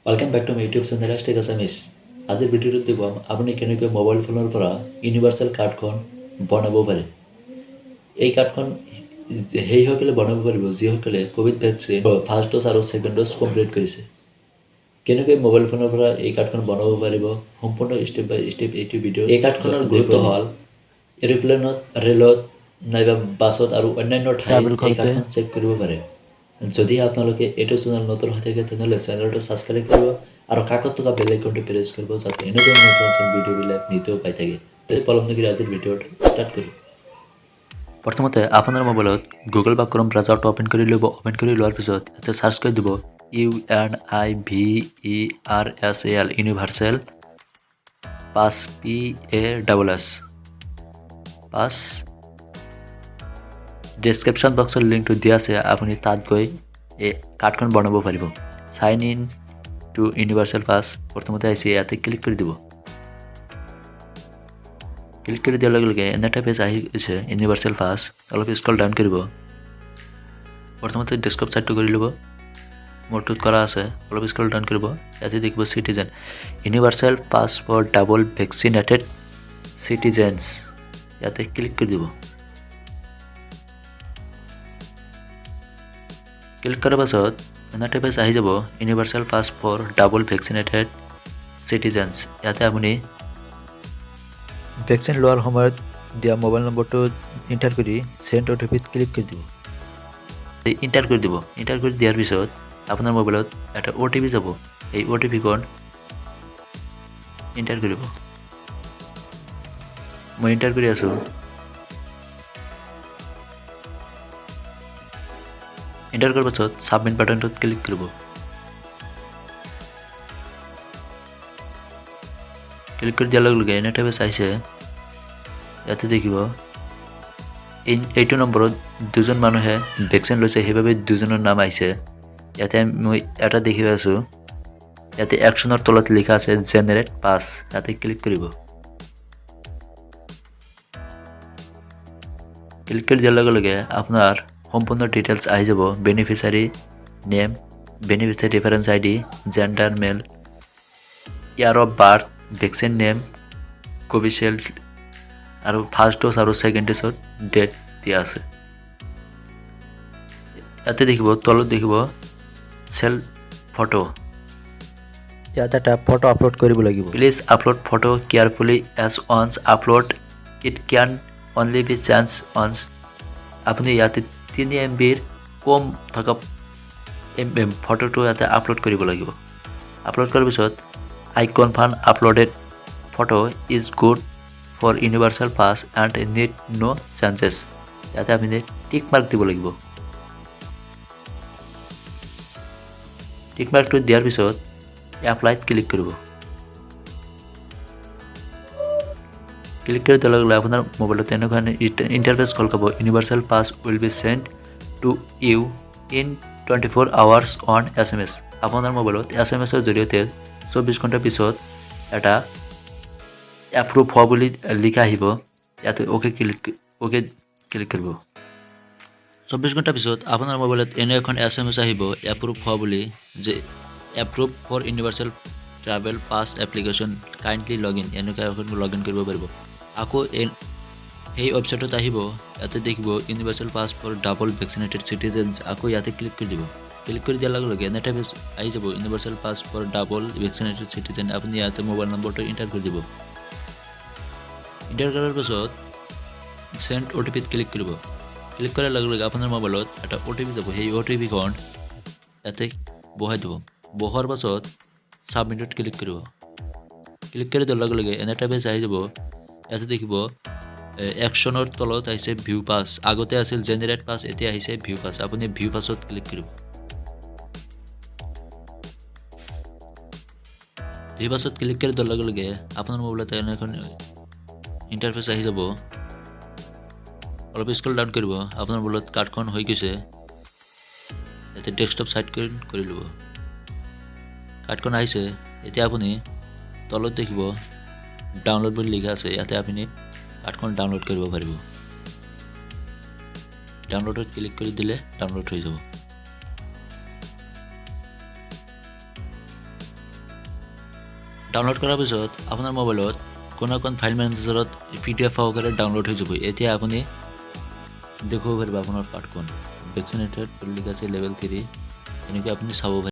Welcome back to my YouTube channel Hashtag Assamese. আজিৰ ভিডিঅ'টোত দেখুৱাম আপুনি কেনেকৈ মোবাইল ফোনৰ পৰা ইউনিভাৰ্চেল কাৰ্ডখন বনাব পাৰে। এই কাৰ্ডখন সেইসকলে বনাব পাৰিব যিসকলে ক'ভিড ভেকচিন ফাৰ্ষ্ট ড'জ আৰু ছেকেণ্ড ড'জ কমপ্লিট কৰিছে। কেনেকৈ মোবাইল ফোনৰ পৰা এই কাৰ্ডখন বনাব পাৰিব, সম্পূৰ্ণ ষ্টেপ বাই ষ্টেপ এইটো ভিডিঅ'। এই কাৰ্ডখনৰ গুৰুত্ব হ'ল এৰোপ্লেনত, ৰেলত নাইবা বাছত আৰু অন্যান্য ঠাইত ট্ৰাভেল এই কৰোঁতে কাৰ্ডখন চেক কৰিব পাৰে। যদি আপোনালোকে এইটো চেনেল নতুন হৈ থাকে, তেনেহ'লে চেনেলটো ছাবস্ক্ৰাইব কৰিব আৰু কাষত থকা বেল আইকনটো প্ৰেছ কৰিব, যাতে এনেধৰণৰ নতুন নতুন ভিডিঅ'বিলাক নিতৌ পাই থাকে। পলম নকৰি আজিৰ ভিডিঅ'টো ষ্টাৰ্ট কৰোঁ। প্ৰথমতে আপোনাৰ মোবাইলত গুগল বা ক্ৰম ব্ৰাউজাৰটো অ'পেন কৰি ল'ব। অ'পেন কৰি লোৱাৰ পিছত ইয়াতে চাৰ্চ কৰি দিব UNIVERSAL universal pass, PASS pass. Description বক্সৰ লিংকটো দিয়া আছে, আপুনি তাত গৈ এই কাৰ্ডখন বনাব পাৰিব। Sign in to universal pass প্ৰথমতে আহিছে, ইয়াতে ক্লিক কৰি দিব। ক্লিক কৰি দিয়াৰ লগে লগে এনে এটা পেজ আহি গৈছে, ইউনিভাৰ্চেল পাছ। অলপ স্ক্ৰল ডাউন কৰিব। প্ৰথমতে ডেস্কটপ ছাইটটো কৰি ল'ব, মোৰটোত কৰা আছে। অলপ স্ক্ৰল ডাউন কৰিব। ইয়াতে দেখিব citizen universal pass for double vaccinated citizens, ইয়াতে ক্লিক কৰি দিব। ক্লিক কৰাৰ পাছত এনে এটা পেজ আহি যাব, universal pass for double vaccinated citizens. ইয়াতে আপুনি ভেকচিন লোৱাৰ সময়ত দিয়া মোবাইল নম্বৰটো এণ্টাৰ কৰি চেণ্ড অ' টি পিত ক্লিক কৰি দিব। এণ্টাৰ কৰি দিব। এণ্টাৰ কৰি দিয়াৰ পিছত আপোনাৰ মোবাইলত এটা অ' টি পি যাব। এই অ' টি পিখন এণ্টাৰ কৰিব। মই এণ্টাৰ কৰি আছোঁ। এণ্টাৰ কৰাৰ পাছত ছাবমিট বাটনটোত ক্লিক কৰিব। ক্লিক কৰি দিয়াৰ লগে লগে এনে এটা পেজ আহিছে। ইয়াতে দেখিব এইটো নম্বৰত দুজন মানুহে ভেকচিন লৈছে, সেইবাবে দুজনৰ নাম আহিছে। ইয়াতে মই এটা দেখি আছোঁ, ইয়াতে একশ্যনৰ তলত লিখা আছে জেনেৰেট পাছ, ইয়াতে ক্লিক কৰিব। ক্লিক কৰি দিয়াৰ লগে লগে আপোনাৰ সম্পূৰ্ণ ডিটেইলছ আহি যাব। Beneficiary name, beneficiary reference ID, gender male, year of birth, vaccine name Covishield আৰু ফাৰ্ষ্ট ড'জ আৰু ছেকেণ্ড ড'জৰ ডেট দিয়া আছে। ইয়াতে দেখিব, তলত দেখিব চেল্ফ ফটো। ইয়াত এটা ফটো আপলোড কৰিব লাগিব। Please upload photo carefully as once upload it can only be change once. আপুনি ইয়াতে 3 এম বিৰ কম থকা ফটোটো ইয়াতে আপলোড কৰিব লাগিব। আপলোড কৰাৰ পিছত "I confirm uploaded photo is good for universal pass and need no changes", ইয়াতে আপুনি টিক মাৰ্ক দিব লাগিব। টিক মাৰ্কটো দিয়াৰ পিছত এপ্লাইত ক্লিক কৰিব। ক্লিক কৰি দিয়াৰ লগে লগে আপোনাৰ মোবাইলত তেনেকুৱা ইণ্টাৰফেচ খোল খাব। "Universal pass will be send to you in 24 hours on SMS." আপোনাৰ মোবাইলত এছ এম এছৰ জৰিয়তে 24 ঘণ্টাৰ পিছত এটা এপ্ৰুভ হোৱা বুলি লিখা আহিব। ইয়াতে অ'কে ক্লিক কৰিব। 24 ঘণ্টাৰ পিছত আপোনাৰ মোবাইলত এনে এখন এছ এম এছ আহিব এপ্ৰুভ হোৱা বুলি যে "Approve for universal travel pass application, kindly log in", এনেকুৱা এখন লগ ইন কৰিব পাৰিব। আকৌ এই সেই ৱেবছাইটত আহিব। ইয়াতে দেখিব universal pass for double vaccinated citizens, আকৌ ইয়াতে ক্লিক কৰি দিব। ক্লিক কৰি দিয়াৰ লগে লগে এনে এটা পেজ আহি যাব, universal pass for double vaccinated citizen. আপুনি ইয়াতে মোবাইল নম্বৰটো এণ্টাৰ কৰি দিব। এণ্টাৰ কৰাৰ পাছত চেণ্ড অ' টি পিত ক্লিক কৰিব। ক্লিক কৰাৰ লগে লগে আপোনাৰ মোবাইলত এটা অ' টি পি যাব। সেই অ' টি পিখন ইয়াতে বহাই দিব। বহোৱাৰ পাছত ছাবমিটত ক্লিক কৰিব। ক্লিক কৰি দিয়াৰ লগে লগে এনে এটা পেজ আহি যাব। ইয়াতে দেখিব একশ্যনৰ তলত আহিছে ভিউ পাছ। আগতে আছিল জেনেৰেট পাছ, এতিয়া আহিছে ভিউ পাছ। আপুনি ভিউ পাছত ক্লিক কৰিব। ভিউ পাছত ক্লিক কৰি দিয়াৰ লগে লগে আপোনাৰ মোবাইলত এনে এখন ইণ্টাৰফেচ আহি যাব। অলপ স্ক্ৰল ডাউন কৰিব। আপোনাৰ মোবাইলত কাৰ্ডখন হৈ গৈছে। ইয়াতে ডেস্কটপ চাইট কৰি ল'ব। কাৰ্ডখন আহিছে। এতিয়া আপুনি তলত দেখিব ডাউনলোড বুলি লিখা আছে। ইয়াতে আপুনি কাৰ্ডখন ডাউনলোড কৰিব পাৰিব। ডাউনলোডত ক্লিক কৰি দিলে ডাউনলোড হৈ যাব। ডাউনলোড কৰাৰ পিছত আপোনাৰ মোবাইলত কোনো এখন ফাইল মেনেজাৰত পিডিএফ সহকাৰে ডাউনলোড হৈ যাব। এতিয়া আপুনি দেখুৱাব পাৰিব আপোনাৰ কাৰ্ডখন ভেকচিনেটেড বুলি লিখা আছে, লেভেল 3, এনেকৈ আপুনি চাব পাৰিব।